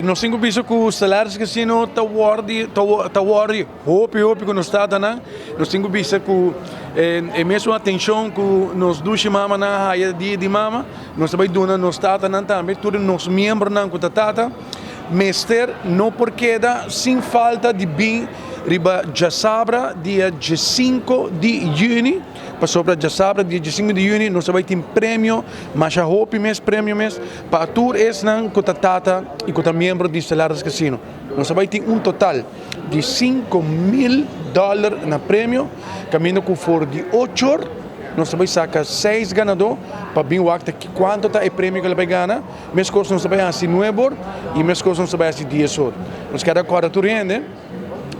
Nos tin ku bisa ku Stellaris Casino ta wordi ta wordi hopi hopi ku nos tatanan. Nos tin ku bisa ku e mesun atenshon ku nos dushi mamanan a haya dia di mama, nos ta bai duna nos tatanan tambe. Tur nos miembronan ku ta tata mester no por keda sin falta di bin riba djasabra dia diesinko di yüni. Pasobra djasabra dia diesinko di yüni nos ta bai tin premio, masha hopi mes premio mes. Pa tur esnan ku ta tata i ku ta miembro di Stellaris Casino, nos a bai tin un total di 5000 dòler na premio, kaminda ku for di ocho or nos ta bai saka seis ganadó pa bin wak ta kuantu ta e premio ku el a bai gana. Meskos nos ta bai hasi nuebe or i meskos nos ta bai hasi dies or. Nos keda kòrda tur hende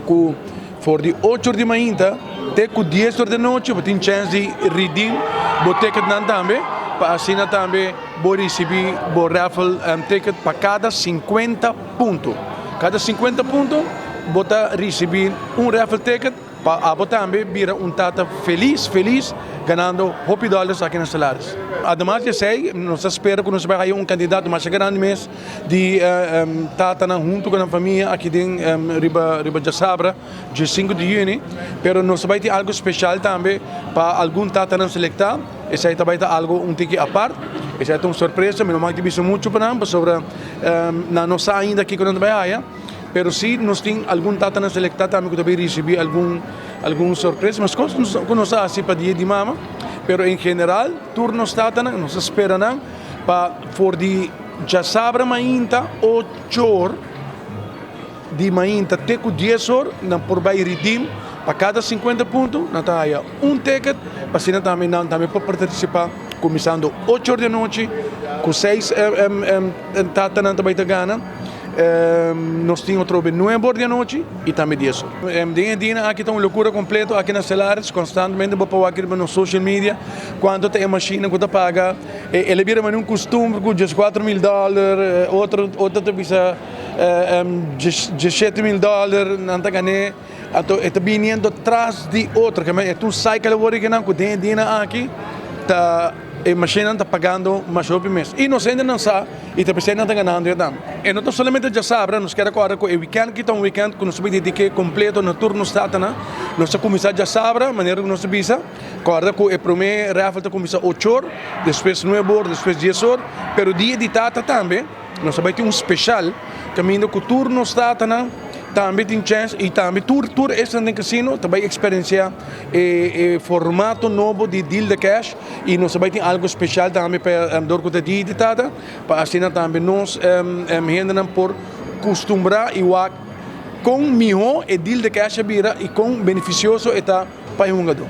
ku for di ocho or di mainta te ku dies or di anochi bo tin chèns di redeem bo ticketnan tambe pa asina tambe bo risibí bo raffle ticket pa kada sinkuenta punto. Kada sinkuenta punto bo ta risibí un raffle ticket pa abo tambe bira un tata felis felis ganando hopi dòlars aki na Stellaris. Ademas di esei nos ta spera ku nos ta bai haya un kandidat masha grandi mes di tatanan huntu ku nan famia aki den riba riba djasabra diesinku di yüni pero nos ta bai tin algu speshal tambe pa algun tatanan selektá. Esei ta bai ta algo un tiki apart, esei ta un sorpresa, mi no mag di bisa mucho pa nan pasobra nan no sa ainda kiko nan ta bai haya, pero si nos tin algun tatanan selektá tambe ku ta bai risibí algun algun sorpresa, mas kos ku nos a hasi pa dia di mama, pero en general tur nos tatanan nos ta spera nan pa for di djasabra mainta ocho or. Di mainta te ku dies or nan por bai redeem pa kada 50 punto nan ta haya un ticket pa asina tambe nan tambe por partisipá kuminsando ocho or di anochi ku seis tatanan ta bai ta gana. Nos tin otro be nuebe or di anochi i tambe dies or. Den e dianan aki ta un lokura kompleto aki na Stellaris konstantemente bo por wak riba nos social media kuantu ta e mashina ku ta paga. El a bira manera un kustumber ku 14,000 dòler otro otro ta bisa. 17,000 dòler nan ta gané, anto e ta biniendo tras di otro, ke men e ta un cycle awor aki nan ku den e dianan aki ta e mashinnan ta pagando mas hopi mes i nos hendenan sa i ta p'esei nan ta ganando ya tambe. E no ta solamente djasabra, nos kere kòrda ku e wikènt aki ta un wikènt ku nos ta bai dediké kompleto na tur nos tatanan, nos ta kuminsá djasabra manera ku nos ta bisa, kòrda ku e promé raffle ta kuminsá ocho or, despues nuebe or, despues dies or, pero dia di tata tambe. Nos ta bai tin un special caminda cu tur nos tatanan tambe tin chance y tambe tur tur esnan den casino ta bai experiencia e e formato nobo di deal the cash y nos ta bai tin algo special tambe pa dor cu ta dia di tata pa asina tambe nos hendenan por custumbra y wak con miho e deal the cash a bira y con beneficioso e ta pa e hungador.